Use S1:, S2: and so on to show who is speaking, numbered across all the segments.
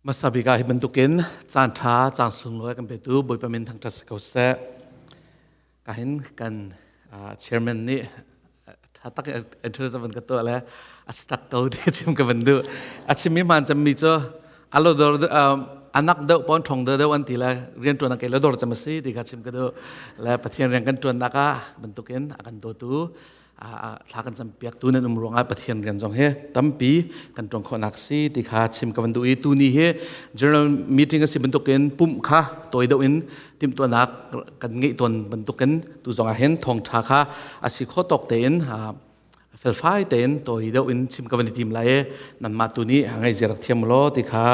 S1: Hmasa bik ah hi bantukin caan ṭha caan sunglawi kan petu Bawipa min thangṭhat si ko seh. Ka hin kan chairman nih ṭha tak entrance van ka tuah le a si tak ko ti chim ka van duh. A chimmi hmaan cemmi cu alo dor anak deuh pon ṭhong deuh deuh an ti le rian ṭuan ke lo dor cem a si ti kha chim ka duh. Le Pathian rian kan ṭuannak ah bantukin a kan dawtu thla kan campiak tu nan um ruangah Pathian rian zong hi tampi kan ṭuan khawhnak si ti kha chim ka van duh i tuni hi general meeting a si bantukin pumh kha tawi deuh in timhtuahnak kan ngeih tawn bantukin tu zong ah hin thawngṭha kha a si kho tawk tein felfai tein tawi deuh in chim ka van i tim lai i nanmah tu nih ngai ziar rak thiam law ti kha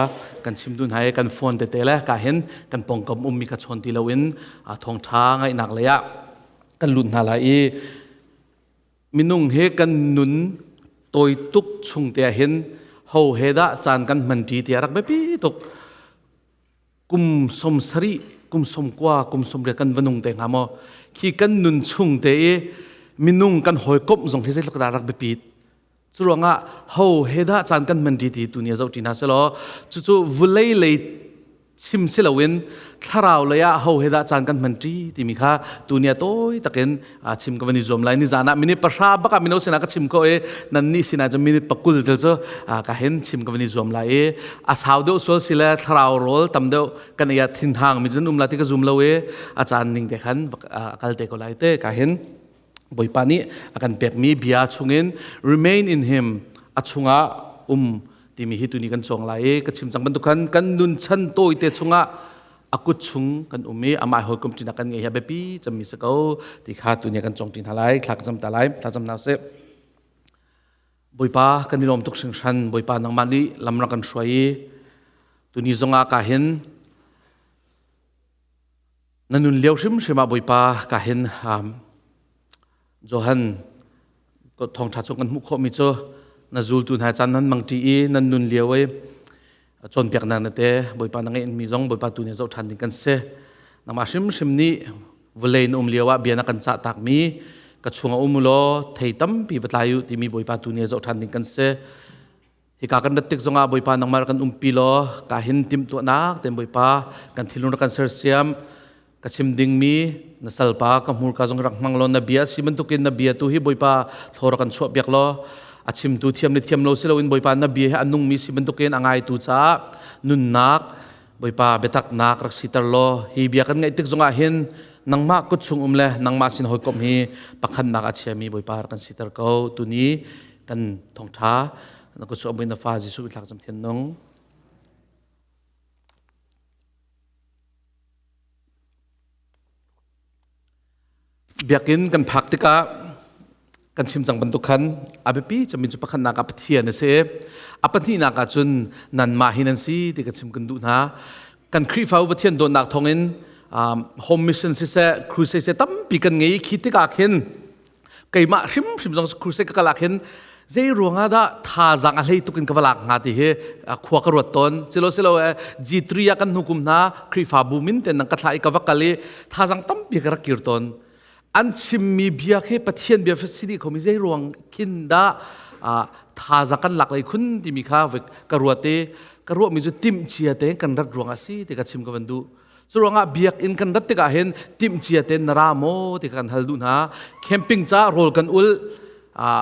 S1: kan chim dun hai kan phone tete le ka hin kan pongkam ummi kha chawn ti loin thawngṭha ngaihnak lei ah kan lut hna lai i minung he kan nun tawi tuk chung te ah hin ho he dah caan kan hman ṭi ti a rak biapi tuk. Kum 70, kum 90, kum 80 kan va nung te hnga maw? Khi kan nun chung te i minung kan hawikomh zong hi zeitluk dah rak biapit. Cu ruangah ho he dah caan kan hman ṭi ti tu ni a zoh ṭi hna selaw cucu vulei lei chim si loin thlarau lei ah ho he dah caan kan hman ṭi timi kha tuni a tawi takin chim ka van i zuam lai. Nizan ah minute 10 bak ah mino sinah ka chim ko i nannih sinah cun minute 20 tel cu ka hin chim ka van i zuam lai i a sau deuh sual si le thlarau rawl tam deuh kan ei ah thinhang mi cun um la ti ka zum lo i a caan ning te khan kal te ko lai te ka hin. Bawipa nih a kan pekmi bia chungin remain in him, a chungah um timi hi tuni kan cawng lai i ka chim cang bantuk khan kan nun chan tawite chungah a kut chung kan um i amah hawikom ṭinak kan ngei hi a biapi cemmi si ko ti kha tuni kan cawng ṭi hna lai. Thla ka cam ta lai. Thla cam hna usih. Bawipa, kan i lawm tuk hringhran. Bawipa, nangmah nih lam rak kan hruai i tuni zongah ka hin Na nun lio hrimhrim ah Bawipa ka hin Johan thawngṭha chung kan hmuh khawhmi cu na zultu hna caan nan mang ṭi i nan nun lio i cawnpiaknak na te Bawipa na ngeihmi zong Bawipa tu nih zoh ṭhan ding kan si. Nangmah hrimhrim nih vawlei na um lio ah bia na kan cah takmi ka chungah um law thei tampi va tlai u timi Bawipa tu nih zoh ṭhan ding kan si. Hika kan rat tik zongah Bawipa nangmah kan umpi law ka hin timhtuahnak ten Bawipa kan thinlung rak kan sersiam. Ka chim dingmi na salpa ka hmurka zong rak hmang law na bia si bantukin na bia tu hi Bawipa thaw rak kan chuah piak law a chimtu thiam le thiam lo si loin Bawipa na bia hi a nungmi si bantukin a ngaitu caah nunnak Bawipa biataknak rak siter law hi bia kan ngaih tik zongah hin nangmah kut chung um le nangmah sin hawikom hi pakhatnak a chiami Bawipa rak kan siter ko. Tuni kan thawngṭha na kut chuah na fa Jesuh thlak cam thian nung. Biakinn kan phak tikah kan chim cang bantuk khan a biapi cemmi cu pakhatnak ah Pathian a si. A pahnihnak ah cun nanmah hi nan si ti ka chim kan duh hna. Kan Khrihfabu Pathian dawtnak thawngin home mission siseh, crusade siseh tampi kan ngei. Khi tikah khin keimah hrimhrim zong crusade ka kal ah khin zei ruangah dah thazaang a hlei tuk in ka va lak hnga ti hi khua ka ruat tawn. Silo silo G3 ah kan hnu kum hna Khrihfabu min ten nang ka thlah i ka va kal i thazaang tampi ka rak kir tawn. An chimmi bia khi Pathian bia si dih khomi zei ruang khin dah thazaang kan lak lei khun timi kha ka ruat i ka ruahmi cu timh cia tein kan rat ruangah si ti ka chim ka van duh. Curuangah biakinn kan rat tikah hin timhcia tein na ra maw ti kan hal duh hna. Camping ca rawl kan ul.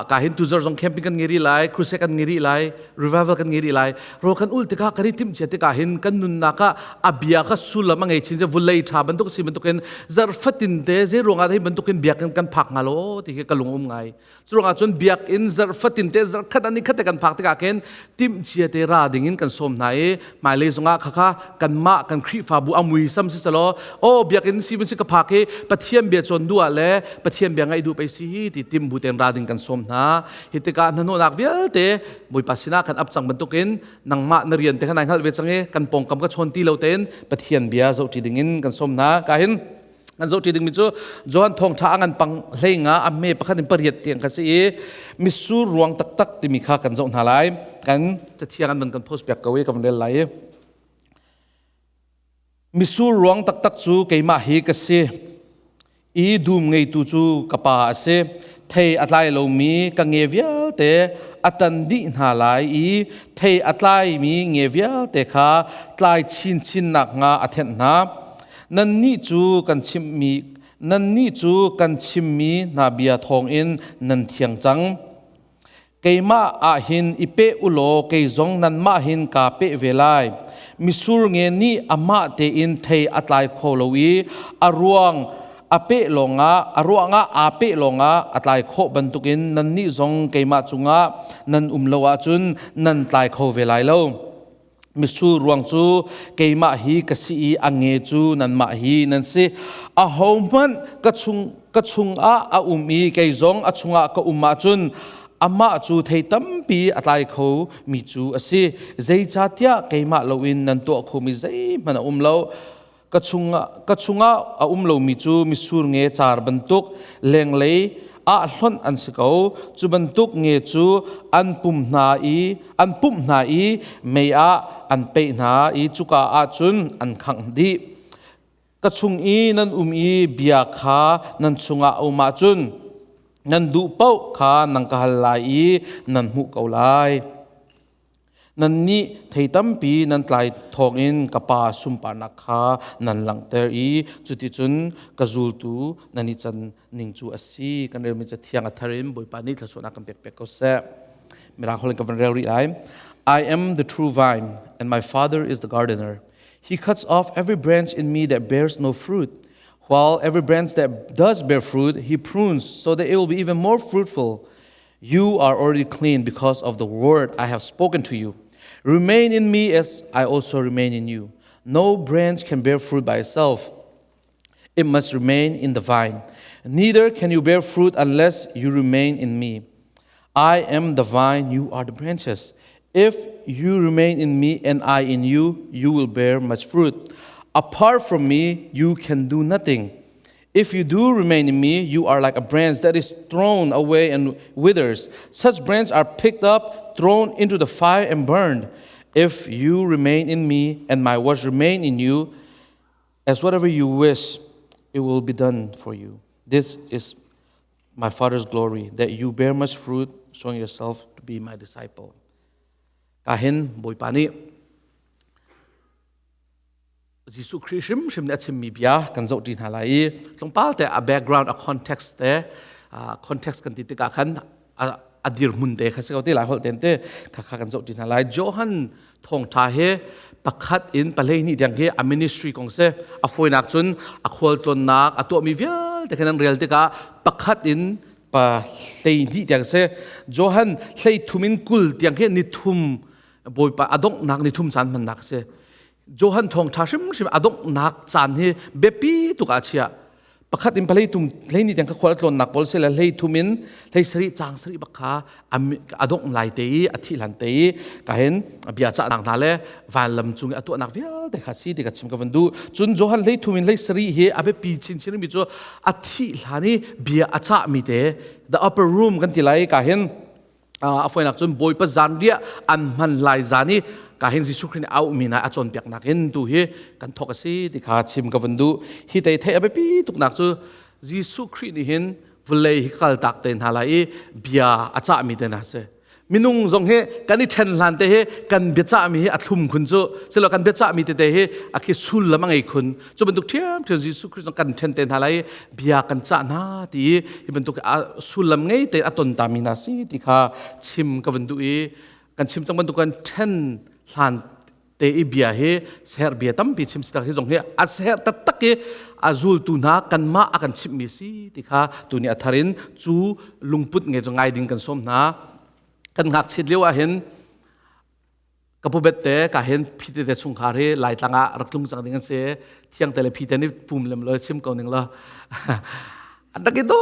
S1: Ka hin tuzar zong camping kan ngei rih lai, crusade kan ngei rih lai, revival kan ngei rih lai. Rawl kan ul tikah kan i timhcia tikah hin kan nunnak ah a bia kha sullam a ngei chin vulei tha bantuk si bantukin zarhfatin te zei ruangah hei bantukin biakinn kan phak hnga lo ti khi ka lung um ngai. Curuangah cun biakinn zarhfatin te zarhkhat an i khat te kan phak tikah khin timhcia te ra ding in kan sawm hna i hmailei zongah khakha kanmah kan Khrihfabu a muisam si selaw aw biakinn si si ka phak hi Pathian bia cawn duh ah le Pathian bia ngaih duh pei si hi ti tim bu tein ra ding kan sawm hna. Hi tikah hnahnawhnak vialte Bawipa sinah kan ap cang bantukin nangmah na rian te kha nai hngalh ve cang i kan pawngkam ka chawn ti lo tein Pathian bia zohṭi ding in kan sawm hna. Ka hin an zohṭi dingmi cu Johan thawngṭha a ngan pang 15 a hme pakhat in pariat tiang kha si i mitsur ruang taktak timi kha kan zoh hna lai. Kan cathiang an van kan post piak ko i ka van rel lai i mitsur ruang taktak cu keimah hi ka si i dum ngeitu cu ka pa a si. Thei a tlai lomi ka nge vialte a tan dih hna lai i thei a tlaimi nge vialte kha tlai chinchin nakhnga a thenh hna. Nannih cu kan chimhmi nannih cu kan chimmi hna bia thawngin nan thiang cang. Keimah ah hin i peh u law kei zong nanmah hin kaa peh ve lai. Misur nge nih amah tein thei a tlai kho lo i a ruang a peh lawngah a ruangah aa peh lawngah a tlai khawh bantukin nannih zong keimah cungah nan um lo ahcun nan tlai kho ve lai lo. Misur ruang cu keimah hi ka si i a nge cu nanmah hi nan si. Ahohmanh ka chung ka chungah a um i kei zong a chungah ka um ahcun amah cu thei tampi a tlai kho mi cu a si. Zeicahtiah keimah loin nan tuah khomi zeihmanh a um lo. Ka chungah ka chungah a um lomi cu mitsur nge car bantuk lenglei ah hlonh an si ko. Cu bantuk nge cu an pum hna i an pumh hna i mei ah an peih hna i cuka ah cun an khangh dih. Ka chung i nan um i bia kha nan chungah a um ahcun nan duh paoh kha nan ka hal lai i nan hmuh ko lai. Nannih thei tampi nan tlai thawngin ka Pa sunparnak kha nan langhter i cuticun ka zultu nan i can ning cu a si. Kan relmi Cathiang a thar in Bawipa nih thluachuahnak kan pek pek ko seh. Mirang holh in ka van rel rih lai. I am the true vine, and my Father is the gardener. He cuts off every branch in me that bears no fruit, while every branch that does bear fruit, he prunes so that it will be even more fruitful. You are already clean because of the word I have spoken to you. Remain in me as I also remain in you. No branch can bear fruit by itself. It must remain in the vine. Neither can you bear fruit unless you remain in me. I am the vine, you are the branches. If you remain in me and I in you, you will bear much fruit. Apart from me, you can do nothing. If you do remain in me, you are like a branch that is thrown away and withers. Such branches are picked up, thrown into the fire, and burned. If you remain in me and my words remain in you, as whatever you wish, it will be done for you. This is my Father's glory, that you bear much fruit, showing yourself to be my disciple. Kahin Bawipa nih Jesuh Khrih hrimhrim nih a chimmi bia kan zohṭi hna lai i tlawmpal te a background a context te context kan ti tikah khan a dirhmun te kha si ko te lai holh ten te kha kha kan zohṭi hna lai. Johan thawngṭha hi pakhat in palei nih tiang hi a ministry kong si a fawinak cun a khualtlawnnak a tuahmi vialte khan an rel tikah pakhat in pa hlei hnih tiang si Johan hlei thum in 20 tiang hi ni thum Bawipa a donghnak ni thum caan hmannak si. Johan thawngṭha hrimhrim a donghnak caan hi biapi tuk ah chia. Pakhat in palei tum hlei ni tiang ka khual tlawnnak pawl se le hlei thum in hlei sarih caang sarih bak kha a dongh lai te i a thih hlan te i ka hin bia cahnak hna le vanlam cung i a tuahnak vialte kha si ti ka chim ka van duh. Cun Johan hlei thum in hlei sarih hi a biapi chinchin mi cu a thih hlan i bia a cahmi te the upper room kan ti lai ka hin a foinak cun Bawipa zanriah an hman lai zan i ka hin Jesuh Khrih nih a auhmi hna a cawnpiaknak in tu hi kan thawk a si ti kha chim ka van duh. Hi te theih a biapi tuknak cu Jesuh Khrih nih hin vawlei hi kaltak te hna lai i bia a cahmi te hna si. Minung zong hi kan i ṭhen hlan te hi kan biacahmi hi a thlum khun cu silo kan biacahmi tete hi a khi sullam a ngei khun. Cu bantuk ṭhiamṭhiam Jesuh Khrih zong kan ṭhen te hna lai i bia kan cah hna ti i hi bantuk a sullam ngei te a ton tami hna si ti kha chim ka van duh i kan chim cang bantuk kan ṭhen hlan te i bia hi ser bia tampi chim si hi zong hi a ser taktak i a zultu hna kanmah a kan chimhmi si ti kha tuni a thar in cu lungput nge cu ngai ding kan sawm hna. Kan ngakchiat lio ah hin Ka pu bet te ka hen phite te chungkhar hi Laitlang ah rak tlung cang ding an si. Thiang te le phite nih pum lem lo chim ko ning lo. An rak i do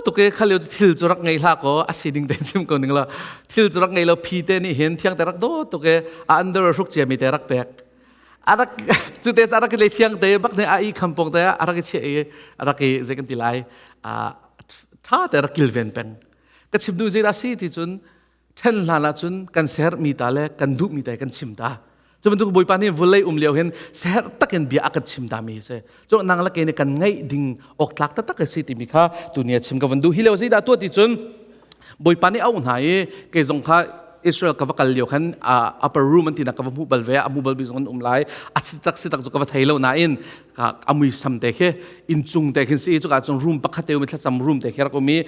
S1: tuk i kha lio cu thil cu rak ngei hlah kaw a si ding te chim ko ning lo. Thil cu rak ngei lo phite nih hin thiang te rak do tuk i a under hruk cia mi te rak pek. A rak cu te a rak i le thiang te bak ne a i kham pong te a rak i chiah i a rak i zei kan ti lai tha te rak kilven peng. Ka chim duh zei dah si ti cun ṭhen hlan ahcun kan sermi ta le kan duhmi ta kan chim ta. Cu bantuk Bawipa nih vulei um lio hin ser takin bia a kan chim ta mi si. Cu nang le kei nih kan ngaih ding awk tlak taktak a si timi kha tuni a chim ka van duh. Hi lio zeidah tuah ti cun. Bawipa nih a auh hna i kei zong kha Israel ka va kal lio khan upper room an tinak ka va hmuh bal ve, a hmu bal mi zong an um lai. A si tak si tak cu ka va thei lo nain a muisam te khi inncung te khin si, cuka cun room pakhat te um i thlacam room te khi rak um i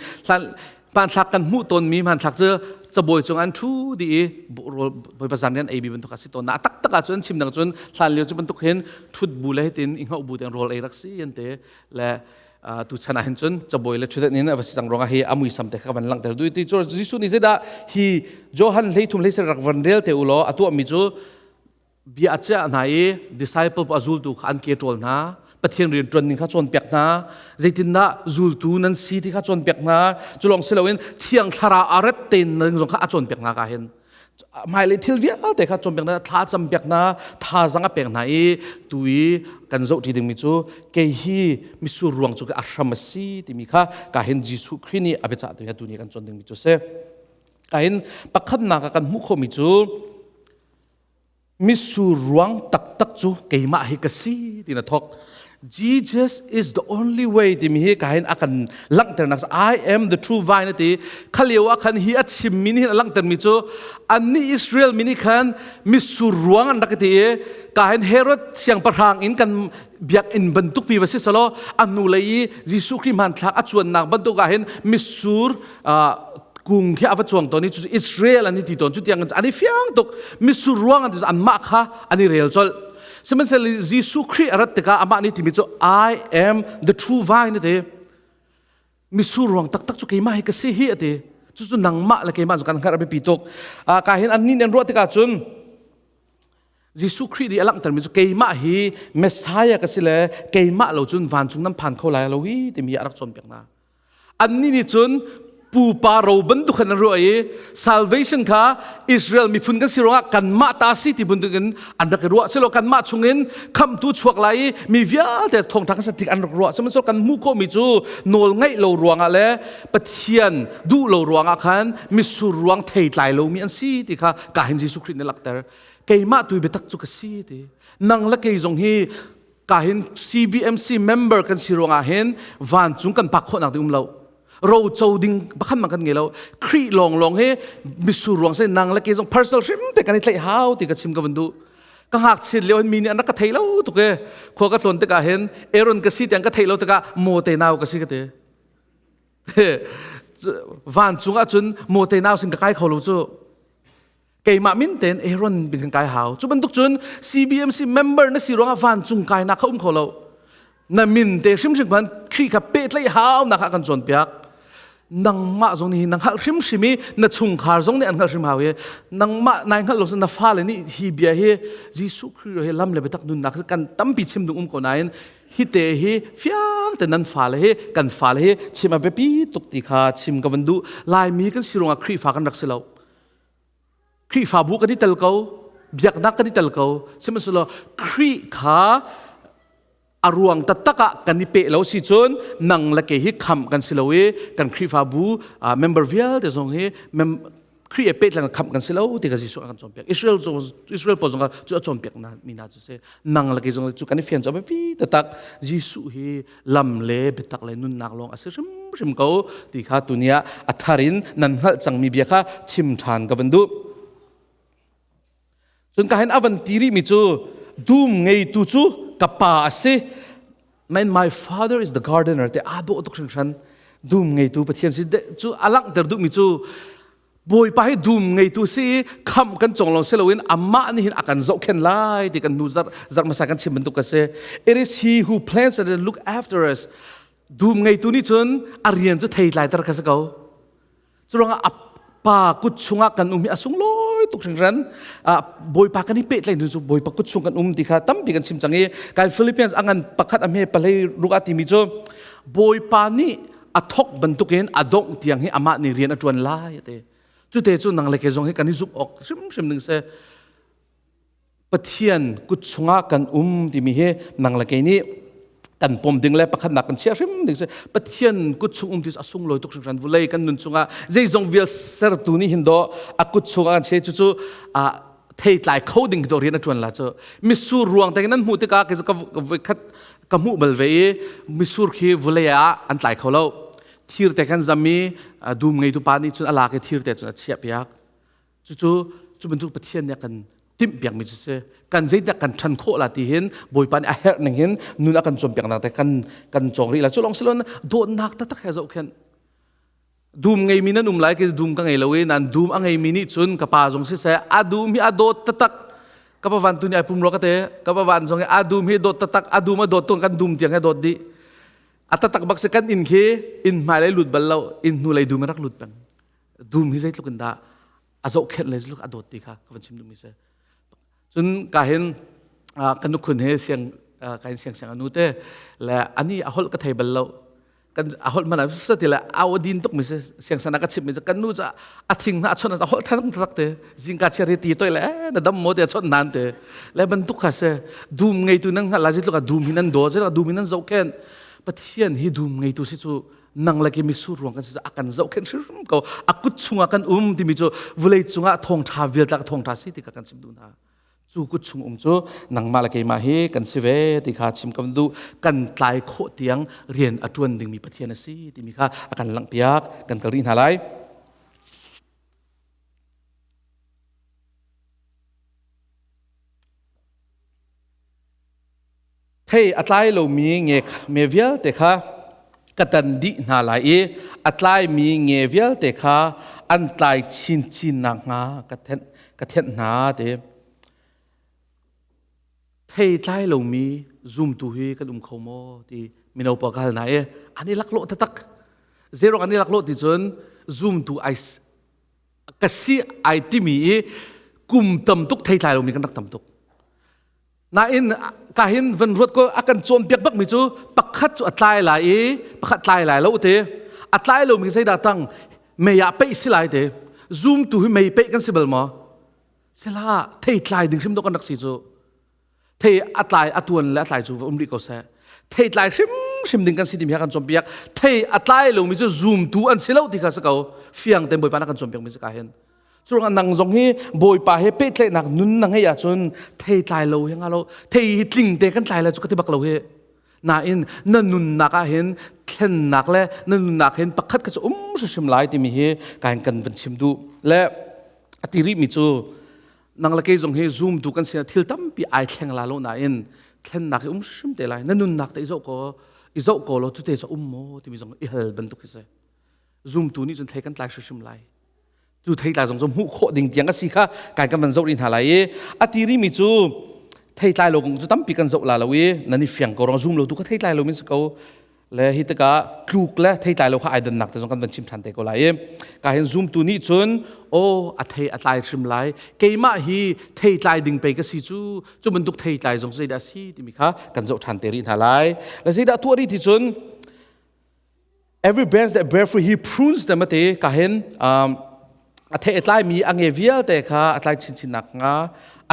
S1: hmanthlak kan hmuh tawnmi hmanthlak cu cabawi cung an ṭhu dih i Bawipa zan rian ei mi bantuk a si tawn. Na taktak ah cun chim dang cun hlan lio cu bantuk hin ṭhut bu le hitin i hngoh bu tein rawl ei rak si an te le tu chan ah hin cun cabawi le ṭhutdan in a va si cang ruangah hi a muisam te kha van langhter du ti cu Jesuh nih zeidah hi Johan 13 hlei rak van rel te u law a tuahmi cu bia a chiah hna i disciple a zultu kha an ke ṭawl hna, Pathian rian ṭuan ning kha cawnpiak hna, zeitindah zultu nan si ti kha cawnpiak hna. Cu lawng si loin Thiang Thlarau a rat tein nan zong kha a cawnpiak hna ka hin hmailei thil vialte kha cawnpiak hna, thla campiak hna, thazang a pek hna i tu i kan zohṭi dingmi cu kei hi misur ruang cu a hram a si timi kha ka hin Jesuh Khrih nih a biacah tu tu ni kan cawn dingmi cu a si. Ka hin pakhatnak ah kan hmuh khawhmi cu mitsur ruang taktak cu keimah hi ka si tiin a thawk. Jesus is the only way timi hi ka hin a kan langhternak. I am the true vine ati. Khalio ah khan hi a chimmi nih a langhtermi cu annih Israel mi nih khan mitsur ruang an rak ti i ka hin Herod siangpahrang in kan biakinn bantuk pi va si salo a hnu lei i Jesuh Khrih hmanthlak a cuannak bantuk ah hin mitsur kung khi a va chuang tawn i cu Israel an i ti tawn. Cu tiang an i fiang tuk, mitsur ruang an ti, anmah kha an i rel colh. Sihmanhsehlaw Jesuh Khrih a rat tikah amah nih timi cu I am the true vine ati. Mitsur ruang taktak cu keimah hi ka si hi ati. Cucu nangmah le keimah cu kan hngalh a biapi tuk. Ka hin an nih an ruah tikah cun Jesuh Khrih nih a langhtermi cu keimah hi Messiah ka si le keimah lo cun vancung nan phan kho lai lo hi timi a rak cawnpiak hna. Annih nih cun pupa ro bantuk khan an ruah i salvation kha Israel miphun kan si ruangah kanmah ta si ti bantukin an rak i ruah. Silo kanmah chungin khamhtu chuak lai i mi vialte thawngṭha kan tik an rak ruah. Sihmanhsehlaw kan hmuh khawhmi cu nawl ngaih lo ruangah le Pathian duh lo ruangah khan mitsur ruang thei tlai lomi an si ti kha ka hin Jesuh Khrih nih lakter. Keimah tu biatak cu ka si ti. Nang le kei zong hi ka hin CBMC member kan si ruangah hin vancung kan pak khawhnak ding um lo, roco ding pakhat man kan ngei lo. Khrih lawng lawng hi misur ruang se. Nang le ke zong personal hrim te kan i tlaih hau ti ka chim ka van duh. Ka ngakchiat lio hin mi nih an rak ka thei lo tuk e. Khua ka tlawn tikah hin Aaron ka si tiang ka thei lo tikah mo te nau ka si ka ti. Vancung ah cun mo te nau sin ka kai kho lo cu. Keimah min tein Aaron bin kan kai hau. Cu bantuk cun CBMC member na si ruangah vancung kai nak kha um kho lo. Na min te hrimhrim khan Khrih kha pehtlaih hau nak kha kan cawnpiak. Nangmah zong nih nang hngalh hrimhrim i na chungkhar zong nih an hngalh hrim hau i nangmah nai hngalh lo na fale nih hi bia hi, Jesuh Khrih hi lam le biatak nunnak kan tampi chim ding um ko nain hi te hi fiang te nan fale hi, kan fale hi chim a biapi tuk ti kha chim ka van duh. Laimi kan si ruangah Khrihfa kan rak si lo. Khrihfabu kan i tel ko, biaknak kan i tel ko, sihmanhsehlaw Khrih kha a ruang taktak ah kan i peh lo si cun nang le kei hi khamh kan si lo i kan Khrihfabu member vialte zong hi Khrih he pehtlang khamh kan si lo ti kha Jesuh a kan cawnpiak. Israel zong, Israel pawl zong kha cu a cawnpiak mi hna cu si. Nang le kei zong cu kan i fian cu a biapi taktak. Jesuh hi lam le biatak le nunnak lawng a si hrimhrim ko ti kha tuni ah a thar in nan hngalh cangmi bia kha chim ṭhan ka van duh. Cun ka hin a van ti rihmi cu dum ngeitu cu ka pa a si. Man, my father is the gardener te aa dawh tuk hringhran. Dum ngeitu Pathian si cu a langhter duhmi cu Bawipa hi dum ngeitu si i khamh kan cong lawng si loin amah nih hin a kan zohkhenh lai ti kan hnu zarh zarh hmasa kan chim bantuk a si. It is he who plants and look after us. Dum ngeitu nih cun a rian cu thei tlaiter kha si ko. Cu ruangah a pa kut chungah kan um hi a sunglawi tuk hringhran. Bawipa kan i pehtlaih cu Bawipa kut chung kan um ti kha tampi kan chim cang i kai Philippians a ngan pakhat a hme palei ruk ah timi cu Bawipa nih a thok bantukin a dongh tiang hi amah nih rian a ṭuan lai a ti. Cute cu nang le kei zong hi kan i zumh awk hrimhrim ding si. Pathian kut chungah kan um timi hi nang le kei nih kan pom ding le pakhatnak kan chiah hrim ding si. Pathian kut chung um ti a sunglawi tuk hringhran. Vulei kan nun chungah zeizong vial sertu nih hin dawh a kut chungah kan chiah. Cucu thei tlai kho ding dawh rian a ṭuan la cu. Misur ruang te nan hmuh tikah kei cu ka khat ka hmuh bal ve i misur khi vulei ah an tlai kho lo. Thir te kan zam i dum ngeitu pa nih cun a lak i thir te cun a chiah piak. Cucu cu bantuk Pathian nih a kan timh piakmi cu si. Kan zeidah kan ṭhan khawh la ti hin Bawipa nih a herh ning hin nun a kan cawnpiak nak te kan kan cawng rih la. Cu lawng si loin dawtnak taktak he zohkhenh. Dum ngeimi nan um lai ke dum ka ngei lo i nan dum a ngeimi nih cun ka pa zong siseh a dum hi a dawt taktak ka pa van tu nih ai pum rua ka te ka pa van zong hi a dum hi dawt taktak a dum a dawt tung kan dum tiang he dawt dih a taktak bak si kan inn khi inn hmai lei lut bal lo inn hnu lei dum in rak lut peng dum hi zeitluk in dah a zohkhenh le zeitluk a dawt ti kha ka van chim duhmi si cun ka hin ka nukhun he siang ka hin siang siang anu te le ani a holh ka thei bal lo kan a holh mana ti le au din tuk mi si siang sana ka chim mi kan nu cu a thing na a chon a holh than tak te zingka chiar hi ti toi le na dam mo te chon nan te le bantuk kha se dum ngei tu nang la zeitluk a dum hi nan do zeitluk a dum hi nan zohkhen pathian hi dum ngei tu si cu nang le ke misur ruang kan si a kan zohkhenh hrim ko a kut chungah kan um timi cu vulei cungah thawngtha vialte thawngtha si ti kha kan chim duh hna cu kut chung um cu nangmah le keimah hi kan si ve ti kha chim kan duh kan tlai khawh tiang rian a tuan dingmi Pathian a si timi kha a kan langhpiak kan kal rih hna lai. Thei a tlai lomi nge me vialte kha ka tan dih hna lai i a tlaimi nge vialte kha an tlai chinchin nakhnga ka thenh ka thenh hna ti. Thei tlai lomi zumtu hi kan um kho maw ti mino pa ka hal hna i an i laklawh taktak. Zeiruang an i laklawh ti cun zumtu ai ka si ai timi i kum tam tuk thei tlai lomi kan rak tam tuk. Nain ka hin van ruat ko a kan cawnpiak bakmi cu pakhat cu a tlai lai i pakhat tlai lai lo te a tlai lomi zeidah tang mei ah peih si lai te zumtu hi mei peih kan si bal maw sila thei tlai ding hrim dawh kan rak si cu thei a tlai a tuan le a tlai cu va um rih ko seh thei tlai hrimhrim ding kan si timi kha kan cawnpiak thei a tlai lomi cu zumtu an si lo ti kha si ko fiang tein Bawipa na kan cawnpiak mi si ka hin Curuangah nang zong hi Bawipa he pehtlaihnak nun na ngeih ahcun thei tlai lo hi nga lo thei hi tling te kan tlai lai cu ka ti bak lo hi nain na nunnak ah hin thlennak le na nunnak hin pakhat ka cu um hrimhrim lai timi hi kan kan van chim duh le a ti rih mi cu nang le kei zong hi zoom tu kan si thil tampi ai thleng la lo nain thlennak hi um hrim te lai na nunnak te i zoh ko i zoh ko law cu te cu um maw timi zong i hal bantuk hi si zumtu nih cun thei kan tlai hrimhrim lai cu theitlai zong cu hmuh khawh ding tiang a si kha kai kan van zoh rih hna lai i a ti rihmi cu theitlai lo kong cu tampi kan zoh la lo i nan i fiang ko rong zum lo tu kha theitlai lo min si ko le hi tikah tluk le theitlai lo kha ai dannak te zong kan van chim than te ko lai i ka hin zumtu nih cun aw a thei a tlai hrim lai keimah hi theitlai ding pei ka si cu cu bantuk theitlai zong zeidah si timi kha kan zoh than te rih hna lai le zeidah tuah rih ti cun Every branch that bear fruit, he prunes them ati ka hin a thei a tlai mi a nge vialte kha a tlai chinchin nak hnga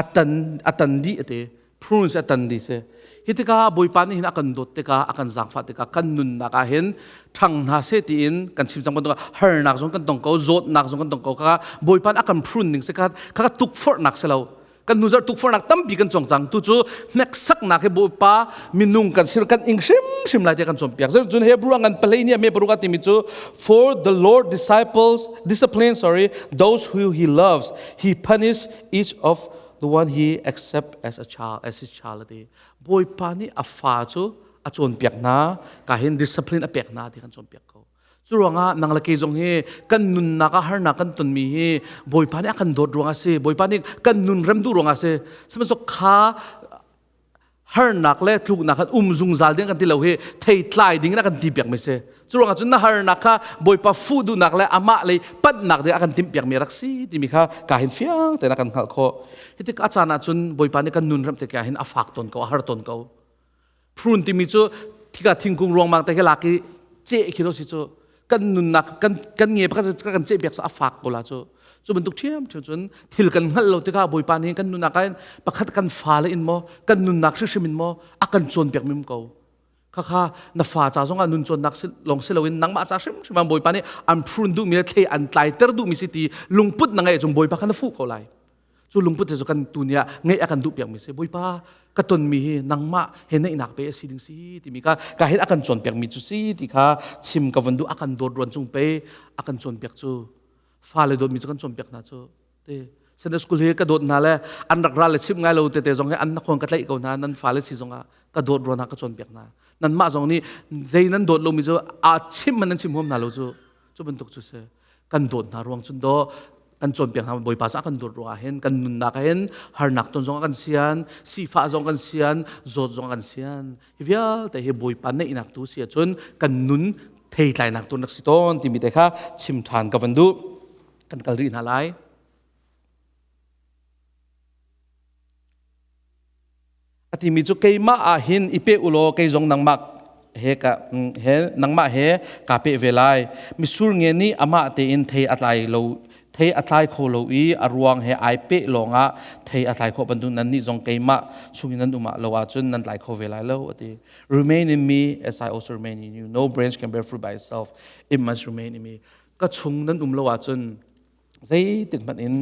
S1: a tan a tan dih ati prunes a tan dih si hi tikah bawipa nih hin a kan dawt tikah a kan zaangfah tikah kan nunnak ah hin ṭhang hna seh tiin kan chim cang bantuk harnak zong kan tong ko zawtnak zong kan tong ko kha bawipa nih a kan prune ning si kha kha tukforhnak si lo kan hnuzarh tukforhnak tampi kan cawng cang tu cu hneksaknak hi bawipa minung kan sir kan ing hrimhrim lai tiah kan cawnpiak cun Hebrew ngan palei nih me paruk timi cu for the Lord disciples discipline sorry those who he loves he punish each of the one he accept as a child as his child ti bawipa nih a fa cu a cawnpiak hna ka hin discipline a pek hna ti kan cawnpiak ko Cu ruangah nang le kei zong hi kan nunnak ah harnak kan tonmi hi Bawipa nih a kan dawt ruangah a si. Bawipa nih kan nun rem duh ruangah a si. Sihmanhsehlaw kha harnak le tluknak khan um zungzal ding kan ti lo hi theitlai ding in a kan ti piakmi si. Cu ruangah cun na harnak kha Bawipa fuh duhnak le amah lei panhnak ding a kan timh piakmi rak si timi kha ka hin fiang tein a kan hngalh khawh. Hi tik a caan ah cun Bawipa nih kan nun rem tikah hin a fak tawn ko, a har tawn ko. Prune timi cu thika thingkung ruangmang te khi lak i ceh khi lo si cu kan nunnak kan kan nge pakhat kan ceh piak cu a fak ko la cu cu bantuk ṭhiam ṭhiam cun thil kan hngalh lo tikah Bawipa nih kan nunnak ah pakhat kan fale in maw kan nunnak hrimhrim in maw a kan cawnpiak mi ko khakha na fa ca zongah nun cawnnak lawng si loin nangmah ca hrimhrim ah Bawipa nih an prune duhmi le thlei an tlaiter duhmi si ti lungput na ngeih cung Bawipa kha na fuh ko lai. Cu lungput cu kan tu nih ah ngeih a kan duh piakmi si. Bawipa ka tonmi hi nangmah he neihnak pe a si ding si timi kha ka hin a kan cawnpiakmi cu si ti kha chim ka van duh a kan dawt ruan cung pe a kan cawnpiak cu fale dawtmi cu kan cawnpiak hna cu te Sunday school hi ka dawt hna le an rak ral le chim ngai lo tete zong hi an nakhon ka tlaih ko hna nan fale si zong ah ka dawt ruan ah ka cawnpiak hna nan mah zong nih zei nan dawt lomi cu a chim man nan chim huam hna lo cu cu bantuk cu si kan dawt hna ruang cun do kan cawnpiak hna Bawipa ca kan dawt ruang ah hin kan nunnak ah hin harnak ton zong kan sian sifah zong kan sian zawt zong kan sian hi vialte hi Bawipa neihnak tu si ahcun kan nun theitlainak tu nak si tawn timi te kha chim ṭhan ka van duh kan kal rih hna lai. A timi cu keimah ah hin i pe ulaw kei zong nangmah he ka he nangmah he kaa pe ve lai. Misur nge nih amah tein thei a tlai lo thei a tlai kho lo i a ruang he ai peh lawngah thei a tlai khawh bantuk nan nih zong keimah chungin nan um lo ahcun nan tlai kho ve lai lo a ti. Remain in me as I also remain in you. No branch can bear fruit by itself. It must remain in me. Ka chung nan um lo ahcun zeitik hmanh in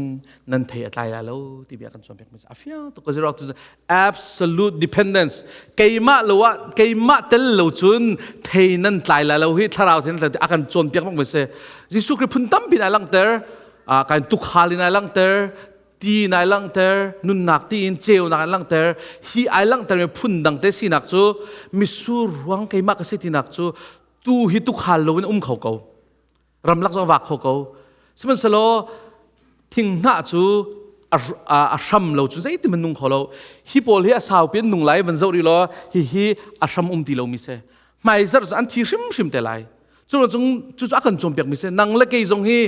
S1: nan thei a tlai lai lo ti bia kan cawnpiak mi a fiang tuk ka zero cu absolute dependence keimah lo ah keimah tel lo cun thei nan tlai lai lo hi thlarau thei nan tlai a kan cawnpiak bak mi si Jesuh Khrih phun tampi in ai langhter kan tukhal in ai langhter ti in ai langhter nunnak ti in ceunak in langhter hi ai langhter mi phun dang te sinak cu misur ruang keimah ka si tinak cu tu hi tukhal lo in um kho ko ramlak zong vak kho ko sihmanhsehlaw thinghnah cu a hram lo cu zeitin man nung kho lo hi pawl hi a saupi an nung lai van zoh rih law hi hi a hram um ti lo mi si hmaizarh cu an thi hrimhrim te lai cu cung cu cu a kan cawnpiak mi si nang le kei zong hi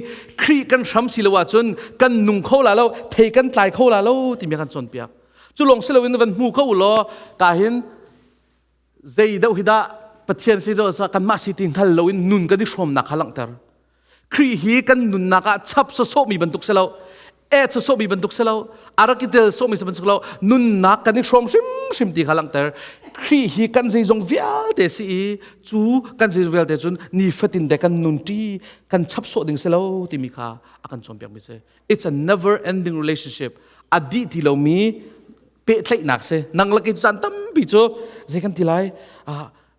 S1: Khrih kan hram si lo ahcun kan nung kho la lo thei kan tlai kho la lo timi a kan cawnpiak cu lawng si loin van hmu kho u law ka hin zei deuh hi dah Pathian si deuh kanmah si ti hngal loin nun kan i hrawmnak kha langhter. Khrih hi kan nunnak ah chap sawsawhmi bantuk si lo, et sawsawhmi bantuk si lo, a rak i tel sawhmi bantuk si lo, nunnak kan i hrawm hrimhrim ti kha langhter. Khrih hi kan zeizong vialte si i cu kan zeizong vialte cun nifatin te kan nun ṭi, kan chap sawh ding si lo timi kha a kan cawnpiakmi si. It's a never ending relationship. A dih ti lomi pehtlaihnak si nang le kei caan tampi cu zei kan ti lai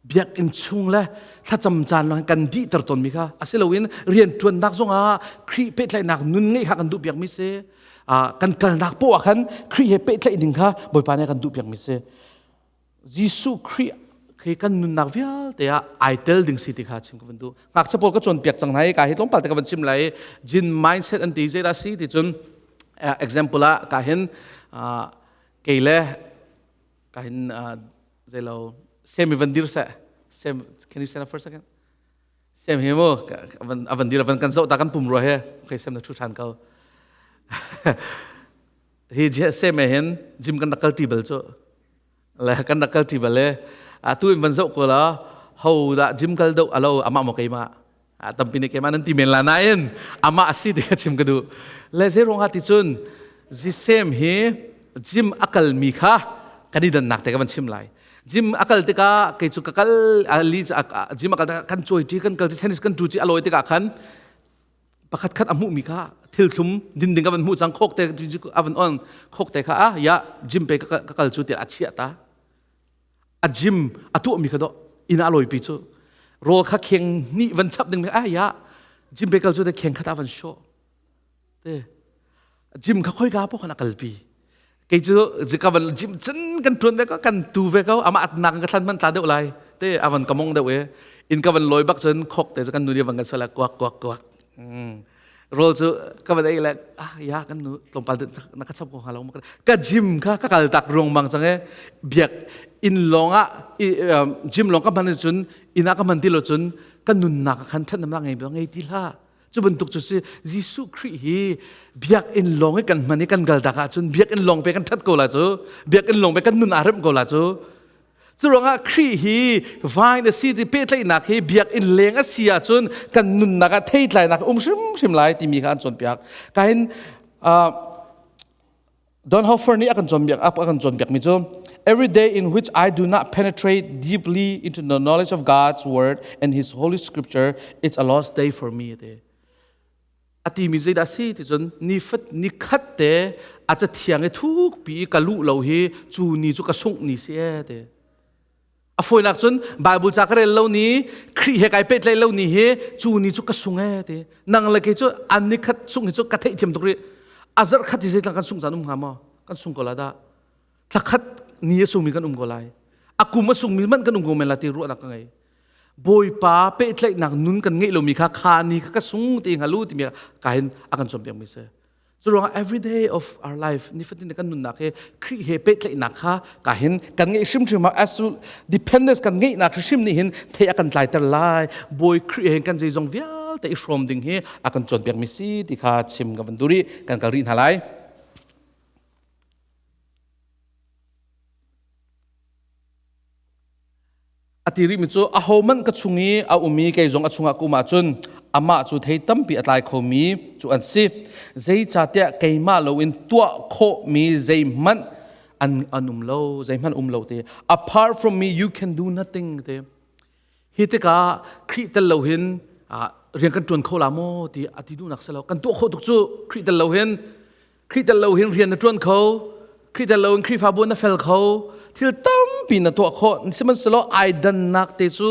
S1: biakinn chung le thlacam caan lawng kan dihter tawnmi kha a si loin rian ṭuannak zongah Khrih pehtlaihnak nun ngeih kha kan duh piakmi si kan kalnak poah ah khan Khrih he pehtlaih ding kha Bawipa nih kan duh piakmi si Jesuh Khrih khi kan nunnak vialte ah ai tel ding si ti kha chim ka van duh ngakchia pawl ka cawnpiak cang hna i ka hi tlawmpal te ka van chim lai jin mindset an ti zeidah si ti cun example ah ka hin kei le ka hin zeilo sem i van dir seh sem can you stand up for a second sem hi mu avan dir avan kan zoh ta kan pum rua he okay sem na thu than ko hi sem he hin gym kan rak kal ti bal cu le kan rak kal ṭi bal e atu in van zoh ko la ho dah gym kal deuh alo amah maw keimah tampi nih keimah nan ti men la nain amah a si ti ka chim ka duh le zei ruangah ti cun zisem hi gym a kalmi kha kan i dannak te ka van chim lai gym a kal tikah kei cu ka kal ali gym a kal tikah kan cawi ṭi kan kal ṭi tennis kan ṭu ṭi a lawi tikah khan pakhat khat a hmuhmi kha thil thlum din ding a van hmuh cang khok te a van on khok te kha a ya gym pe ka kal cu tiah a chiah ta a gym a tuahmi kha do inn ah lawipi cu rawl kha kheng hnih van chap ding a ya gym pe kal cu te kheng khat a van show te gym kha khoi ka po khan a kalpi kei cu ka van gym cun kan tuan ve ko kan tu ve ko ama atnak ka thlan man tla deuh lai te avan ka mong deuh e in ka van loi bak cun khok te cu kan nu nih van kan sala kuak kuak kuak rol cu ka van ei le ah ya kan nu tlawmpal na ka chap ko hnga lo ka gym kha ka kal tak ruang mang chang e biak in lawng ah gym lawng ka hman cun inn ah ka hman ti lo cun ka nunnak khan thatnamnak ngei ngei ti hlah Cu bantuk cu si Jesuh Khrih hi biakinn lawng i kan hman i kan kal tak ahcun biakinn lawng pe kan ṭhat ko la cu biakinn lawng pe kan nun aa remh ko la cu cu ruangah Khrih hi vine a si ti pehtlaihnak hi biakinn leng a si ahcun kan nunnak ah theitlainak um hrimhrim lai timi kha an cawnpiak kahin Donhofer nih a kan cawnpiak a kan cawnpiakmi cu every day in which I do not penetrate deeply into the knowledge of God's word and his holy scripture it's a lost day for me ati. A timi zeidah a si ti cun nifat nikhat te a cathiang i thukpi i ka luh lo hi cu ni cu ka sungh ni si ee ti. A fawinak cun Bible ca ka rel lo ni, Khrih he kai pehtlaih lo ni hi cu ni cu ka sung ee ti. Nang le kei cu an nikhat sungh hi cu ka theihthiam tuk rih. A zarh khat hi zeitlang kan sungh caan um hnga maw? Kan sung ko la dah. Thlakhat ni a sungmi kan um ko lai. A kum a sungmi hmanh kan um ko men la ti ruahnak ka ngei. Bawipa pehtlaihnak nun kan ngeih lomi kha kha ni kha ka sung ti hngalu timi ka hin a kan cawnpiakmi si. Cu ruangah every day of our life nifatin kan nunnak hi Khrih he pehtlaihnak kha ka hin kan ngeih hrimhrim ah as dependence kan ngeihnak hrimhrim nih hin thei a kan tlaiter lai. Bawi Khrih he kan zeizong vialte i hrawm ding hi a kan cawnpiakmi si ti kha chim ka van duh rih kan kal rih hna lai. A ti rihmi cu ahohmanh ka chung i a um i kei zong a chungah ka um ahcun amah cu thei tampi a tlai khomi cu an si. Zeicahtiah keimah loin tuah khawhmi zeihmanh an, an um lo, zeihmanh um lo ti. Apart from me, you can do nothing ti. Hi tikah Khrih tel lo hin rian kan ṭuan kho la maw ti a ti duhnak si lo. Kan tuah khawh tuk cu Khrih tel lo hin Khrih tel lo hin rian na ṭuan kho, Khrih tel lo in Khrihfabu na fel kho, thil tampi na tuah khawh. Sihmanhsehlaw ai dannak te cu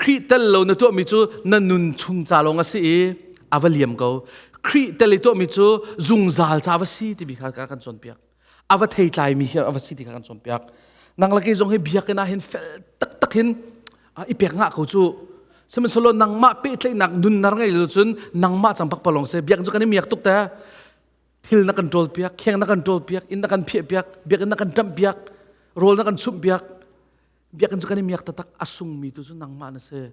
S1: Khrih tel lo na tuahmi cu na nun chung ca lawng a si i a va liam ko. Khrih tel i tuahmi cu zungzal ca va si timi kha kan cawnpiak. A va theitlaimi khi a va si ti kha kan cawnpiak. Nang le kei zong hi biakinn ah hin fel taktak hin i pek ngah ko cu. Sihmanhsehlaw nangmah pehtlaihnak nunnar ngei lo cun nangmah cang pakpalawng si. Biakinn cu kan i miak tuk te. Thil na kan ṭawl piak, kheng na kan ṭawl piak, inn na kan phiah piak, biakinn na kan ṭamh piak, rawl na kan chumh piak. Biakinn cu kan i miak taktak a sungmi tu cu nangmah na si.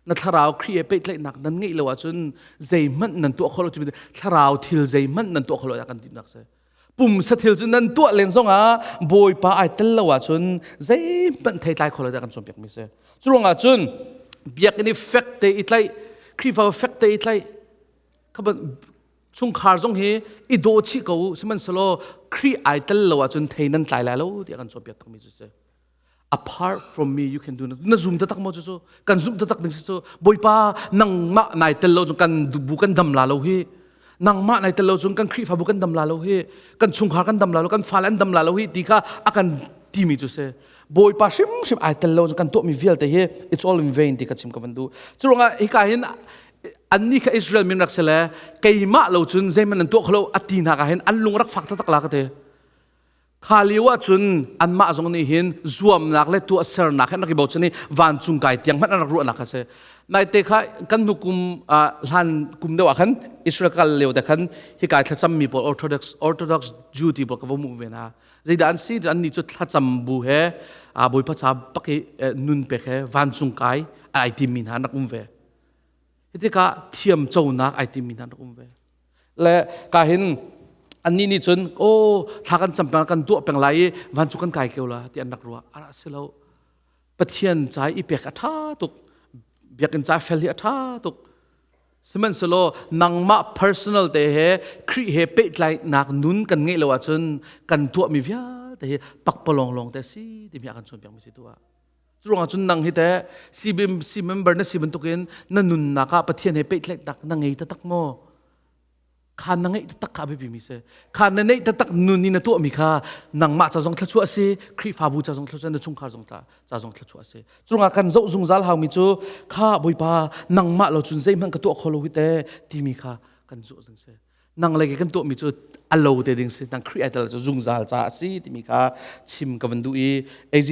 S1: Na thlarau Khrih he pehtlaihnak nan ngeih lo ahcun zeihmanh nan tuah kho lo cu thlarau thil zeihmanh nan tuah kho lo kan tinak si. Pumsa thil cu nan tuah len zongah Bawipa ai tel lo ahcun zeihmanh theitlai kho lo tiah kan cawnpiakmi si. Cu ruangah cun biakinn i fek te i tlaih, Khrihfa fek te i tlaih, chungkhar zong hi i daw chih ko u sihmanhsehlaw Khrih ai tel lo ahcun thei nan tlai lai lo tiah kan cawnpiak takmi cu si apart from me you can do nothing na zum taktak maw cu kan zumh taktak ding si cu Bawipa nangmah nai tel lo cun kan bu kan dam la lo hi nangmah nai tel lo cun kan Khrihfabu kan dam la lo hi kan chungkhar kan dam la lo kan fale an dam la lo hi ti kha a kan timi cu si Bawipa hrimhrim ai tel lo cun kan tuahmi vialte hi it's all in vain ti ka chim ka van duh cu ruangah hika hin annih kha Israel min rak si le keimah lo cun zeihmanh an tuah kho lo a ti hna ka hin an lung rak fak taktak la ka ti kha lio ah cun anmah zong nih hin zuamnak le tuahsernak hin rak i bochan i vancung kai tiang hmanh an rak ruahnak kha si naite kha kan hnu kum hlan kum deuh ah khan Israel kal lio te khan hikai thlacam mi pawl Orthodox Orthodox Jew ti pawl ka va hmuh ve hna zeidah an si an nih cu thlacam bu he Bawipa ca bak i nun pek he vancung kai ai tim mi hna an rak um ve Hi tikah thiam conak ai timi hna rak um ve. Le ka hin annih nih cun aw thla kan cam peng kan tuah peng lai i vancung kan kai keu la ti an rak ruah. A ra si lo. Pathian ca i pek a ṭha tuk. Biakinn ca fel hi a ṭha tuk. Sihmanhsehlaw nangmah personal te he Khrih he pehtlaihnak nun kan ngeih lo ahcun kan tuahmi vialte hi pakpalawng lawng te a si timi a kan cawnpiakmi si tu ah. Curuangah cun nang hi teh CBMC member na si bantukin na nunnak ah Pathian he pehtlaihnak na ngei taktak maw? Kha na ngeih taktak kha a biapimi si. Kha na neih taktak nun i na tuahmi kha nangmah ca zong thluachuah a si, Khrihfabu ca zong thluachuah, na chungkhar zong ca zong thluachuah a si. Curuangah kan zoh zungzal haumi cu kha Bawipa nangmah lo cun zeihmanh ka tuah kho lo hi teh timi kha kan zoh ding si. Nang le kan tuahmi cu a lo te ding si nang Khrih ai tel cu zungzal ca a si timi kha chim ka van duh i AZ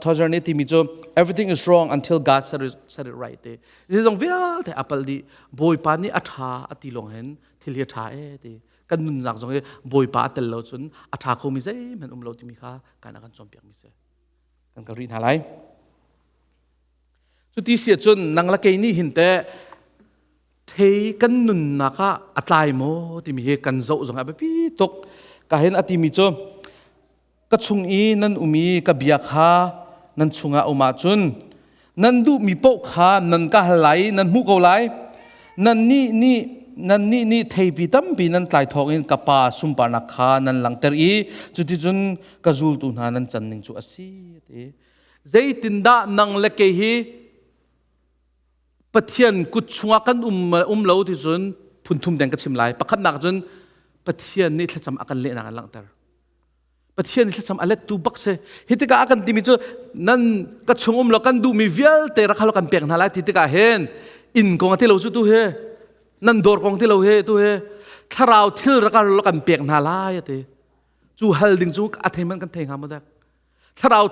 S1: Tozer nih timi cu everything is wrong until God said it, said it right te zeizong vialte a pal dih Bawipa nih a ṭha a ti lawng hin thil hi a ṭha e ti kan nunnak zong hi Bawipa a tel lo cun a ṭha khomi zeihmanh um lo timi kha kan a kan cawnpiakmi si kan kal rih hna lai cuti si ahcun nang le kei nih hin teh thei kan nunnak ah a tlai maw timi hi kan zoh zong a biapi tuk ka hin a timi cu ka chung i nan um i ka bia kha nan chungah um ahcun nan duhmi paoh kha nan ka hal lai i nan hmuh ko lai nannih nih nannih nih theipi tampi nan tlai thawngin ka pa sunparnak kha nan langhter i cuticun ka zultu hna nan can ning cu a si ti zeitindah nang le kei hi Pathian kut chungah kan um, um lo ti cun Phun thum deng ka chim lai. Pakhatnak cun Pathian nih thlacam a kan lehnak an langhter. Pathian nih thlacam a lettu bak si. Hi tikah a kan timi cu nan ka chung um lo kan duhmi vialte rak hal kan pek hna lai ti tikah hin inn kong a ti lo cu tu hi nan dawr kong ti lo he tu hi thlarau thil rak hal kan pek hna lai a ti. Cu hal ding cu a thei man kan thei hnga maw dak? Thlarau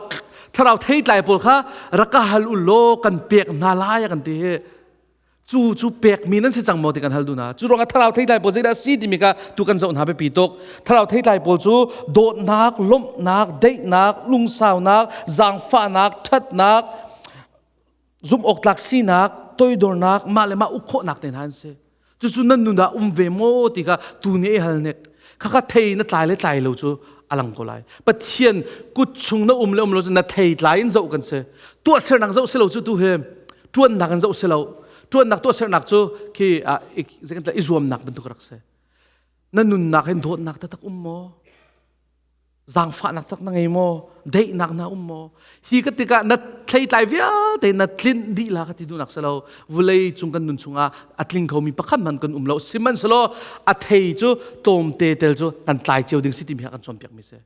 S1: thlarau theitlai pawl kha rak ka hal u law kan pek hna lai a kan ti hi. Cu cu pekmi nan si cang maw ti kan hal duh hna. Cu ruangah thlarau theitlai pawl zeidah si timi kha tu kan zoh hna biapi tuk. Thlarau theitlai pawl cu dawtnak, lawmhnak, daihnak, lungsaunak, zaangfahnak, ṭhatnak, zumhawktlak sinak, toidornak, mah le mah uk khawhnak te hna an si. Cucu nan nun ah um ve maw ti kha tu nih i hal nek. Khakha thei na tlai le tlai lo cu a lang ko lai. Pathian kut chung na um le um lo cu na thei tlai in zoh kan si. Tuahsernak zoh si lo cu tu hi ṭuannak in zoh si lo. Ṭuannak tuahsernak cu khi i zuamnak bantuk rak si. Na nunnak hin dawtnak taktak um maw? Zaangfahnak tak na ngei maw? Daihnak na um maw? Hi ka tikah na thleitlai vialte na tlinh dih la ka ti duhnak si lo. Vulei cung kan nun chungah a tling khomi pakhat hmanh kan um lo. Sihmanhsehlaw a thei cu tlawmte tel cu kan tlai cio ding si timi ha kan cawnpiakmi si.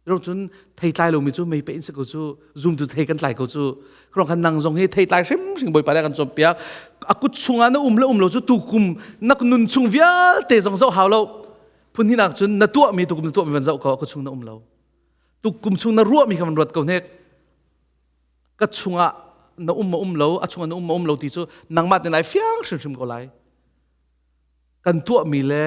S1: Rong cun thei tlai lomi cu mei pe in si ko cu zum tu thei kan tlai ko cu. Rong khan nang zong hi thei tlai hrimhrim Bawipa le kan cawnpiak. A kut chungah na um le um lo cu tukum na nun chung vialte zong zoh hau lo. Phun hinak cun na tuahmi tukum na tuahmi van zoh ko ka chung na um lo. Tukum chung na ruahmi kha van ruat ko hnek. Ka chungah na um ma um lo, a chungah na um ma um lo ti cu nangmah te nai fiang hrimhrim ko lai. Kan tuahmi le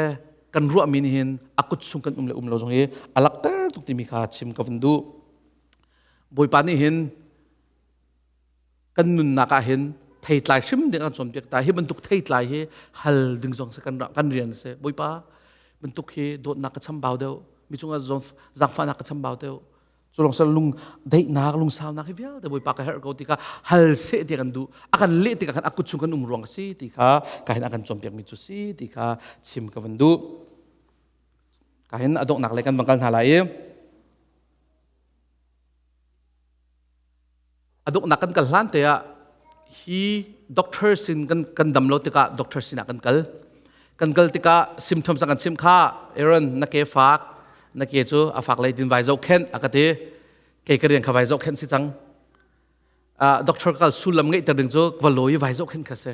S1: kan ruahmi nih hin a kut chung kan um le um lo zong hi a lakter tuk timi kha chim ka van duh. Bawipa nih hin kan nunnak ah hin theitlai hrim ding an cawnpiak ta. Hi bantuk theitlai hi hal ding zong si kan kan rian a si. Bawipa bantuk hi dawtnak ka chambau deuh, mi cungah zaangfahnak ka chambau deuh. Cu lawng sal lung daihnak, lungsaunak hi vialte Bawipa ka herh ko ti kha hal seh ti kan duh. A kan leh tikah khan a kut chung kan um ruang a si ti kha ka hin a kan cawnpiak mi cu si ti kha chim ka van duh. Ka hin a donghnak lei kan van kal hna lai i A donghnak kan kal hlan te ah hi doctor sin kan kan dam lo tikah doctor sinah kan kal. Kan kal tikah symptoms a kan chimh kha Aaron na ke fak na ke cu a fak lei din vai zohkhenh a ka ti. Kei ka rian kha vai zohkhenh si cang. Doctor kal sullam ngeihter ding cu va lawi vai zohkhenh kha si.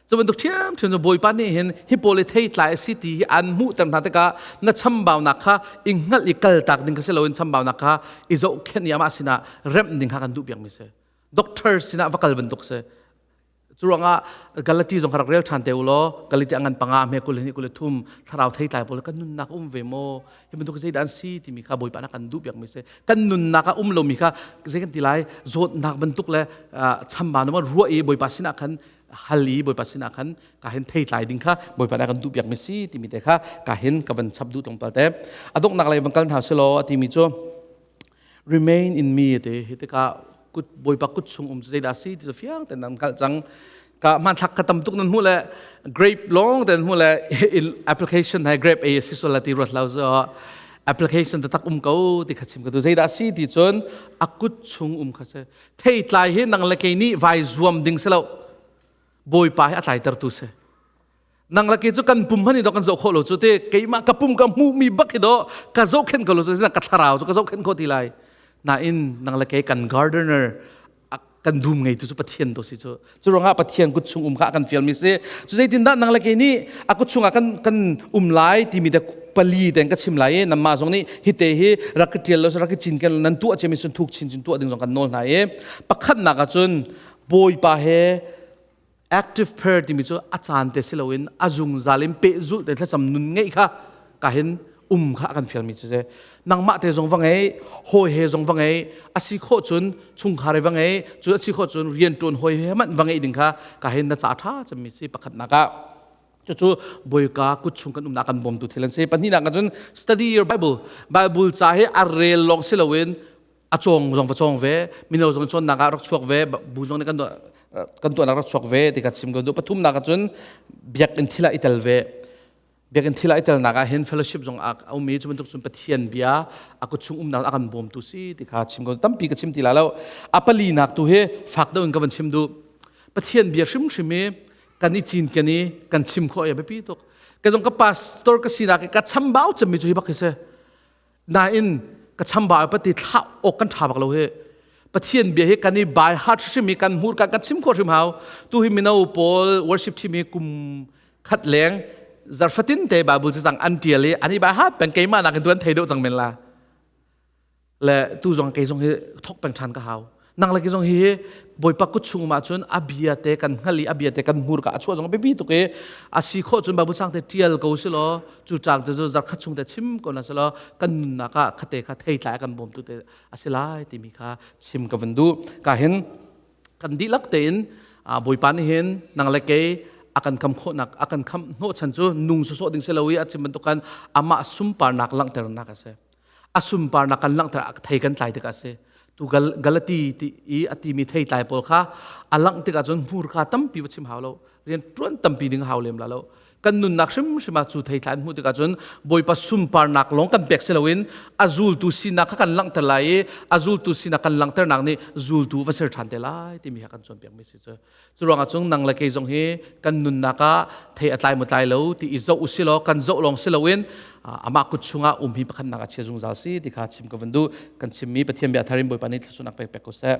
S1: Cu bantuk ṭhiamṭhiam cu Bawipa nih hin hi pawl hi theitlai a si ti hi an hmuhter hna tikah na chambaunak kha i hngalh i kaltak ding kha si loin chambaunak kha i zohkhenh i amah sinah remh ding kha kan duhpiakmi si. Doctor sinah va kal bantuk si. Cu ruangah Galati zong kha rak rel ṭhan te u law Galati a ngan panga hme 22 23 thlarau theitlai pawl kan nunnak um ve maw hi bantuk zeidah an si timi kha Bawipa nih kan duhpiakmi si. Kan nunnak ah um lomi kha zei kan ti lai zawtnak bantuk le chambau na ruah i Bawipa sinah khan hal i Bawipa sinah khan ka hin theitlai ding kha Bawipa nih a kan duhpiak mi si timi te kha ka hin ka van chap duh tlawmpal te. A donghnak lei van kal hna selaw a timi cu remain in me te hi tikah kut Bawipa kut chung um cu zeidah si ti cu fiang ten nan hngalh cang. Ka hmanthlak ka tam tuk nan hmuh le grape long ten hmuh le application hai grape ei si sual ti ruat lo zo application taktak um ko ti kha chim ka tu zeidah si ti cun a kut chung um kha si theitlai hi nang le kei nih vai zuam ding si lo. Bawipa hi a tlaitertu si. Nang le kei cu kan pum hman hi do kan zoh khawh lo cu te. Keimah ka pum ka hmuhmi bak hi do ka zohkhenh ko lo cu. Ka thlarau cu ka zohkhenh khawh ti lai. Nain nang le kei kan gardener kan dum ngeitu cu Pathian to si cu. Cu ruangah Pathian kut chung um kha a kan fialmi si. Cu zeitindah nang le kei nih a kut chungah kan kan um lai timi te pali ten ka chim lai i nanmah zong nih hi te hi rak ka ṭial lo rak ka cinken nan tuah ciami sun thuk chin chin tuah ding zong kan nawl hna i pakhatnak ah cun Bawipa he active prayer timi cu a caan te si loin a zungzal in pehzulh te thlacam nun ngeih kha ka hin um kha a kan fialmi cu si. Nangmah te zong va ngei, hawi he zong va ngei, a si khawh cun chungkhar va ngei, cu a si khawh cun rianṭuan hawi he hmanh va ngeih ding kha ka hin na ca ṭha cemmi si pakhatnak ah. Cucu Bawipa kut chung kan umnak kan bawmtu thil an si. Pahnihnak ah cun study your Bible. Bible ca hi a rel lawng si loin a cawng zong va cawng ve, mino zong cawnnak ah rak chuak ve, bu zong nih kan kan tuahnak rak chuak ve ti kha chim kan duh. Pathumnak ah cun biakinn thil ah i tel ve. Biakinn thil ah i telnak ah hin fellowship zong a um i cu bantuk cun Pathian bia a kut chung umnak a kan bawmtu si ti kha chim ko. Tampi ka chim ti la lo. A palinak tu hi fak deuh in ka van chim duh. Pathian bia hrimhrim hi kan i cinken i kan chim khawh i a biapi tuk. Ke zong ka pastor ka sinak ka chambau cemmi cu hi bak hi si. Nain ka chambau pati thla ok kan tha bak lo hi. Pathian bia hi kan i by heart hrim i kan hmur kan kan chim kho hrim hau. Tu hi mino pawl worship team hi kum khat leng zarfatin te Bible cang an tial i an i by heart peng keimah nakin tu an thei deuh cang men la. Le tu zong kei zong hi thok peng ṭhan ka hau. Nang le ke zong hi Bawipa kut chung ma cun a bia te kan hngal i a bia te kan hmur ka a chuah zong biapi tuk i a si khawh cun Bible sang te tial ko si law cu chang te cu zarkhat chung te chim ko na si law kan nunnak ah khate kha thei tlai kan bawmtu te a si lai timi kha chim ka van duh. Ka hin kan dihlak tein Bawipa nih hin nang le kei a kan kham khawhnak a kan kham hnawhchan cu nung sawsawh ding si lo i a chim bantukan amah sunparnak langhternak a si. A sunparnak kan langhter thei kan tlai tikah a si. Tu Galati ti i a timi thei tlai pawl kha a langh tikah cun hmurka tampi va chim hau lo, rian ṭuan tampi ding hau lem la lo. Kan nunnak hrimhrim ah cu thei tlai an hmuh tikah cun Bawipa sunparnak lawng kan pek si loin a zultu sinak kha kan langhter lai i a zultu sinak kan langhternak nih zultu va ser ṭhan te lai timi kha kan cawnpiakmi si cu. Cu ruangah cun nang le kei zong hi kan nunnak ah thei a tlai maw tlai lo ti i zoh usih law kan zoh lawng si loin amah kut chungah um hi pakhatnak a chia zungzal si ti kha chim ka van duh. Kan chimmi Pathian bia thar in Bawipa nih thluachuahnak pek pek ko seh.